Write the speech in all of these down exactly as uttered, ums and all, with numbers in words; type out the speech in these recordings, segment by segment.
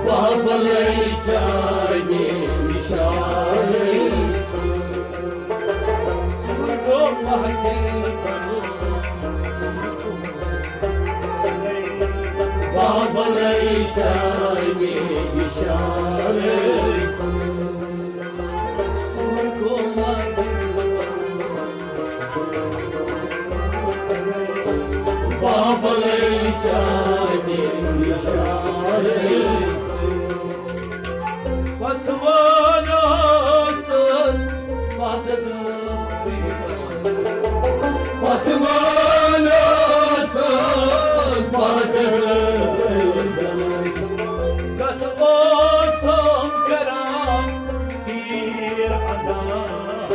بابلے چانہِ اشارے سۭتۍ۔ سُر گوٚو محفل بنوو۔ بابلے چانہِ اشارے سۭتۍ۔ سُر گوٚو محفل بنوو۔ بابلے چانہِ اشارے سۭتۍ۔ پتوان ٲسٕس پتہٕ دٲرۍ۔ پتوان ٲسٕس پتہٕ دٲرۍ۔ کتھ اوسُم کران تیٖر انداز۔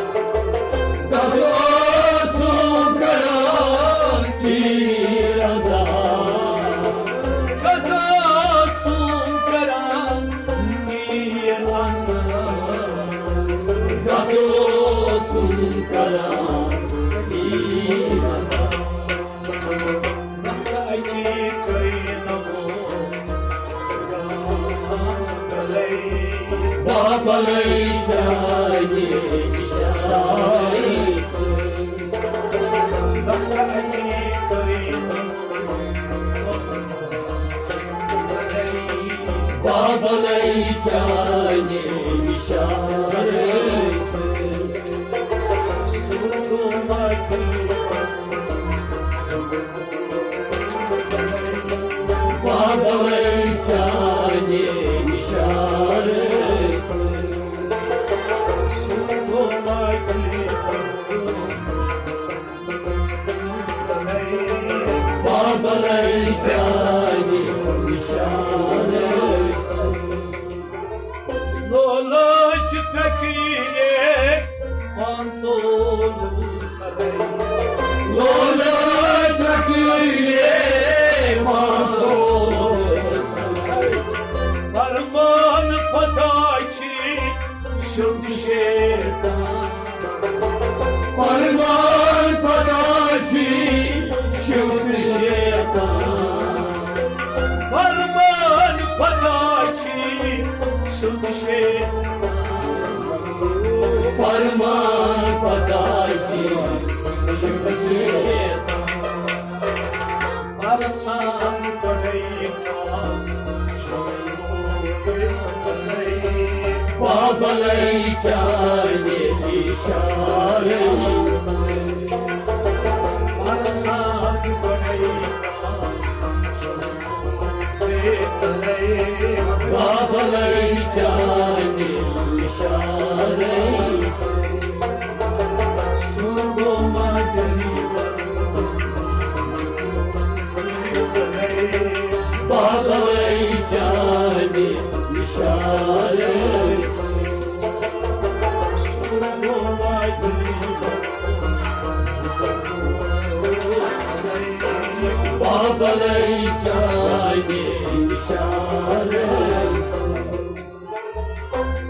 کتھ اوسُم کران تیٖر انداز۔ کتھ اوسُم کران تیٖر انداز۔ کتھ اوسُم کران تیٖر انداز۔ نکھٕ اکی کٔرۍ نمو۔ بابلے چانہِ اشارے سۭتۍ۔ نکھٕ اکی کٔرۍ نمو۔ بابلے چانہِ اشارے سۭتۍ۔ سُر گوٚو محفل بابلے چانہِ اشارے سۭتۍ۔ سُر گوٚو محفل بابلے چانہِ اشارے سۭتۍ۔ لولہٕ چھِ ترٛکھٕے پان تولُن سرے۔ لولہٕ ترٛکھٕے پان تولُن سرے۔ پرمان پتہ چھِ شُد شیطان۔ پرمان پتہ چھِ شُد شیطان۔ پرمان پتہ چھِ شُد شیطان۔ پرمان پتہ چھِ شُد شیطان۔ پرسان پڑے پاس چھوڑے۔ بابلے چانہِ اشارے سۭتۍ۔ پرسان پڑے پاس چھوڑے۔ بابلے چانہِ اشارے سۭتۍ۔ سُر گوٚو محفل بابلے چانہِ اشارے سۭتۍ۔ سُر گوٚو محفل بابلے چانہِ اشارے سۭتۍ۔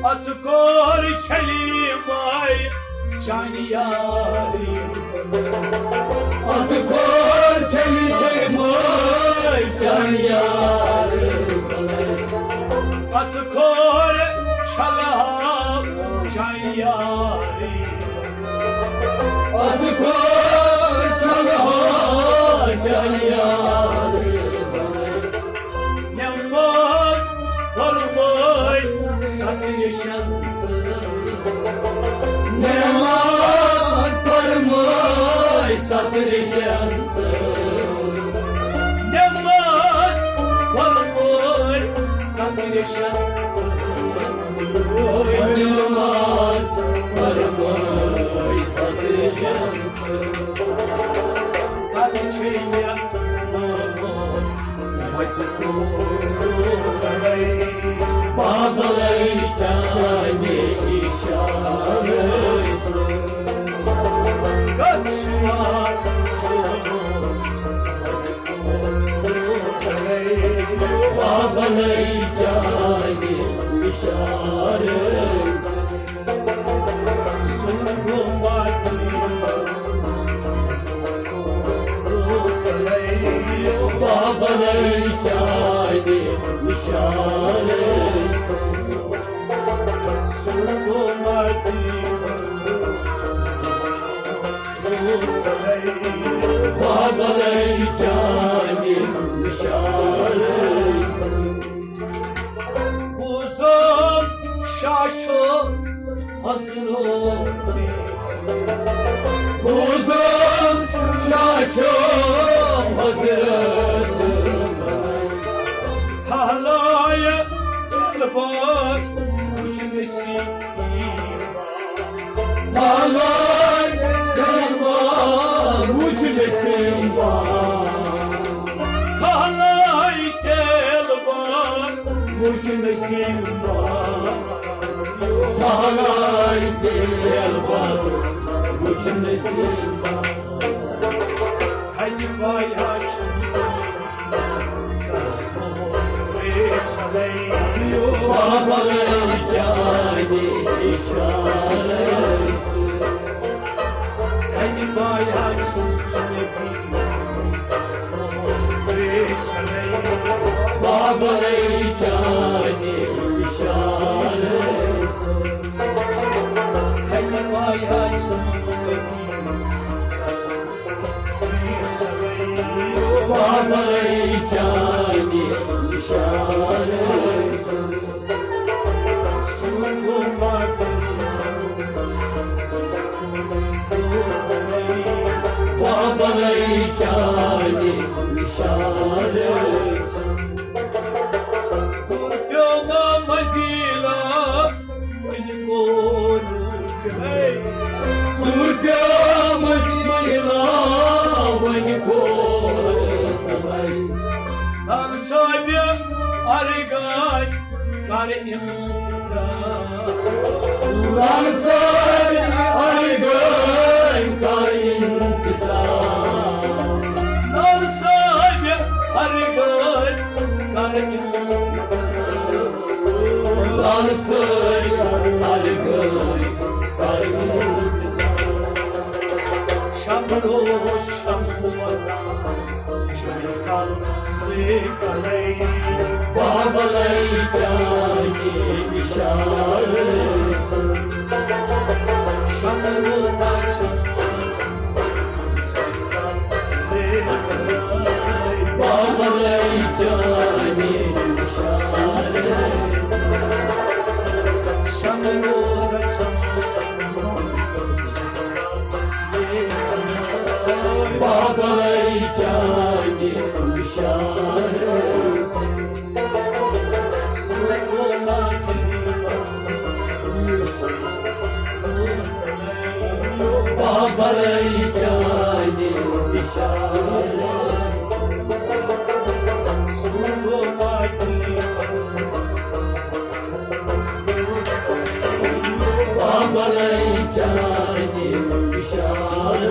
اتھ کوٚر چھلی ماے چانہِ یارِ۔ اتھ کوٚر چھلی چھلی ماے چانہِ یارِ۔ اتھ کوٚر چھلہٕ ہاو چانہِ یارِ۔ اتھ کوٚر چھلہٕ ہاو چانہِ یارِ۔ نماز فرمٲے سترِ شمسہٕ۔ نماز فرمٲے سترِ شمسہٕ۔ نماز فرمٲے سترِ شمسہٕ۔ نماز فرمٲے سترِ شمسہٕ۔ کتھ چھے مےٚ ووٚنمُت وتہِ کوٗتاہ؟ بابلے چانہِ اشارے سۭتۍ۔ کتھ چھُ ووٚنمُت وتہِ کوٗتاہ؟ بابلے چانہِ اشارے سۭتۍ۔ بابلے چانہِ اشارے بابلے چانہِ شارٕ۔ بوزم شاہ چھُ حضرت۔ بوزم شاہ چھُ حضرت۔ تھلایہِ دلبر وٕچھ نصیب۔ تھلایہِ دلبر وٕچھ نصیب۔ تھلایہِ دلبر وٕچھ نصیب۔ تھلایہِ دلبر وٕچھ نصیب۔ تھلایہِ بایا چھُ بابلے چانہِ شارٕ۔ تھلایہِ بایا چھُ بابلے چانہِ شارٕ۔ بابلے چانہِ شارٕ۔ بابلے چانہِ شارٕ۔ پیوما مزیلا وۄنۍ کوٚر۔ تُل پیوم زِلا وۄنۍ کوٚر ژلے۔ لال صٲبہِ ارگاے کر انتظار۔ لال صٲبہِ ارگاے کر انتظار۔ لال صٲبہِ ارگاے کر انتظار۔ لال صٲبہِ ارگاے کر انتظار۔ شمع روز شمع وزان چھُ کل تہٕ کلے۔ بابلے چانہِ شارٕ۔ شمع روزان چھُ بابلے چانہِ شارٕ۔ بابلے چانہِ شارٕ۔ بابلے چانہِ شارٕ۔ بابلے چانہِ شارٕ۔